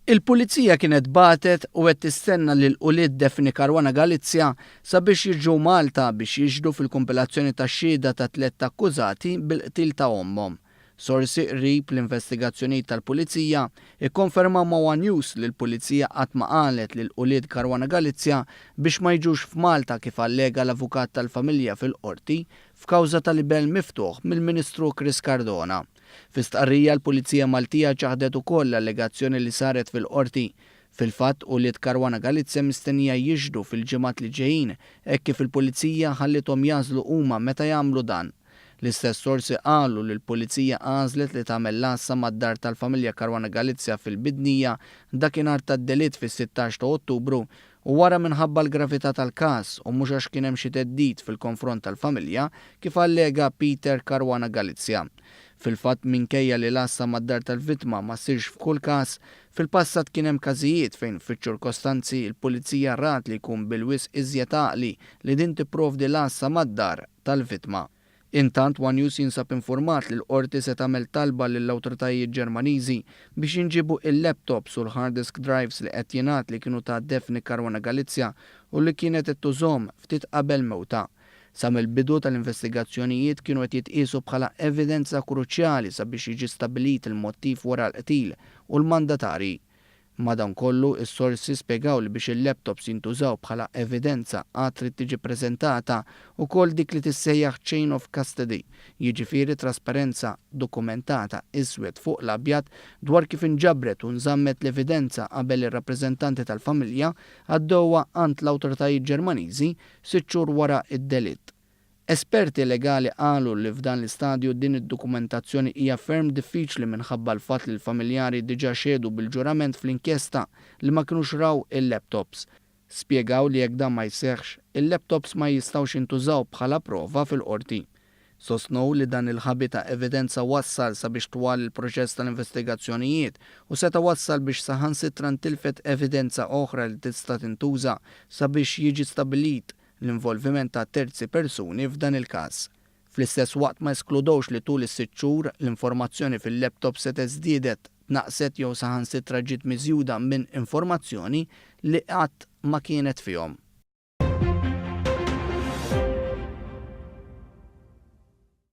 Il-Pulizija kienet bagħtet u qed tistenna lil ulied Daphne Caruana Galizia sabiex jiġu Malta biex jixhdu fil-kumpilazzjoni tax-xhieda ta' tlett akkużati bil-qtil ta' ommhom. Sorsi qrib l-investigazzjonijiet tal-Pulizija ikkonfermaw ma' one News li l-Pulizija qatt ma qalet lil ulied Caruana Galizia biex ma jiġux f'Malta kif allega l-avukat tal-familja fil-Qorti f'kawża ta' libell miftuħ mill-Ministru Chris Cardona. Fi stqarrija l-Pulizija Maltija ċaħdet ukoll l-allegazzjoni li saret fil-Qorti. Fil-fatt, ulied Caruana Galizia mistennija jixhdu fil-ġimgħat li ġejjin hekk kif il-Pulizija ħallithom jagħżlu huma meta jagħmlu dan. L-istess sorsi qalu li l-Pulizija għażlet li tagħmel l-għassa mad-dar tal-familja Caruana Galizia fil-Bidnija dakinhar tad-delitt fis-16 ta' Ottubru u wara minħabba l-gravità tal-każ u mhux għax kien hemm xi theddid fil-konfront tal-familja, kif allega Peter Caruana Galizia. Fil-fatt, minkejja li l-għassa mad-dar tal-vittma ma ssirx f'kull każ, fil-passat kien hemm każijiet fejn fiċ-ċirkostanzi l-Pulizija rat li jkun bil-wisq iżjed għaqli li din tipprovdi l-għassa mad-dar tal-vittma. Intant, one News jinsab infurmat li l-Qorti se tagħmel talba lill-awtoritajiet Ġermaniżi biex jinġiebu il-laptops u l-hard disk drives li qed jingħad li kienu ta' Daphne Caruana Galizia u li kienet qed tużhom ftit qabel mewtha. Sa mill-bidu tal-investigazzjonijiet kienu qed jitqiesu bħala evidenza kruċjali sabiex jiġi stabbilit il-mottiv wara l-qtil u l-mandatarji. Madankollu, is-sorsi spjegaw li biex il-laptops jintużaw bħala evidenza għad trid tiġi ppreżentata wkoll dik li tissejjaħ chain of custody, jiġifieri trasparenza dokumentata iswed fuq l-abjad dwar kif inġabret u nżammet l-evidenza qabel ir-rappreżentanti tal-familja għaddewha għand l-awtoritajiet Ġermaniżi sitt xhur wara d-delitt. Esperti legali qalu li f'dan l-istadju din id-dokumentazzjoni hija ferm diffiċli minħabba l-fatt li l-familjari diġà xehdu bil-ġurament fl-inkjesta li ma kinux raw il-laptops. Spjegaw li jekk dan ma jseħħx, il-laptops ma jistgħux jintużaw bħala prova fil-Qorti. Sostnew li dan il-ħabi ta' evidenza wassal sabiex twal il-proċess tal-investigazzjonijiet u seta' wassal biex saħansitra ntilfet evidenza oħra li tista' tintuża sabiex jiġi stabbilit l-involviment ta' terzi persuni f'dan il-każ. Fl-istess waqt ma eskludewx li tul is-sitt xhur l-informazzjoni fil-laptop setgħet żdiedet, tnaqqset jew saħansitra ġiet miżjuda minn informazzjoni li qatt ma kienet fihom.